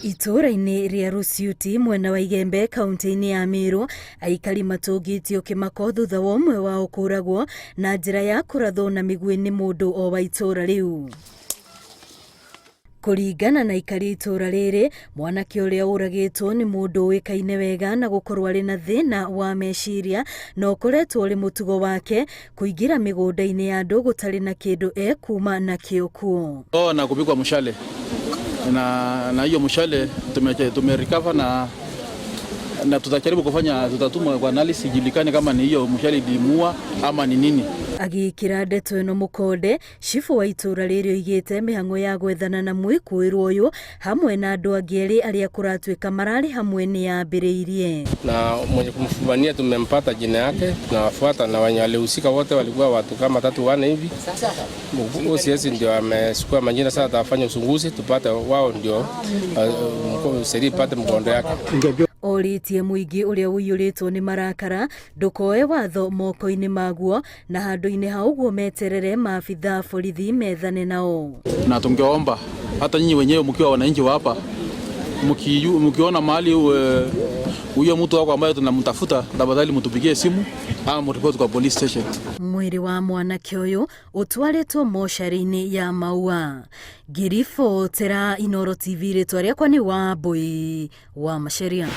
Itũũra-inĩ rĩa Rusiuti mwena wa Igembe kaunti-inĩ ya Meru, aikari matũngĩtio kĩmako thutha wa ũmwe wao kũragwo na njĩra ya kũrathwo na mĩguĩ nĩ mũndũ o wa itũũra rĩu. Kũringana na aikari a itũũra rĩrĩ, mwanake ũrĩa ũragĩtwo nĩ mũndũ ũĩkaine wega na gũkorwo arĩ na thĩna wa meciria na ũkoretwo ũrĩ mũtugo wake kũingĩra mĩgũnda-inĩ ya andũ gũtarĩ na kĩndũ ekuma nakĩo kuo. Oh, na kupigwa mshale na na hiyo mshale tume, tume recover na na tutajaribu kufanya, tutatuma kwa analysis ijulikane kama ni hiyo mshale ilimuua ama ni nini. Agĩkĩra ndeto ĩno mũkonde, cibũ wa itũũra rĩrĩ oigĩte mĩhang'o ya gwethana na mwĩkũĩrwo ũyũ hamwe na andũ angĩ erĩ arĩa kũratuĩka mararĩ hamwe nĩ yambĩrĩirie. Na mwenye kumfumania tumempata jina yake, tunawafuata na wenye walihusika wote walikuwa watu kama tatu wane hivi. OCS ndio amechukua majina, sasa atafanya uchunguzi tupate wao ndio sheria ipate mkondo yake. Orĩtie mũingĩ ũrĩa ũiyũrĩtwo nĩ marakara ndũkoe watho moko-inĩ maguo na handũ-inĩ ha ũguo meterere maabithaa borithi methane nao. Na tungeomba hata nyinyi wenyewe mkiwa wananchi wa hapa mkiona mahali huyo mtu wako ambaye tunamtafuta, tafadhali mtupigie simu ama mripoti kwa police station. Mwĩrĩ wa mwanake ũyũ ũtwarĩtwo mocarĩ-inĩ ya Maua. Ngĩribotera Inooro TV, rĩtwa rĩakwa nĩ Wambui wa Macharia.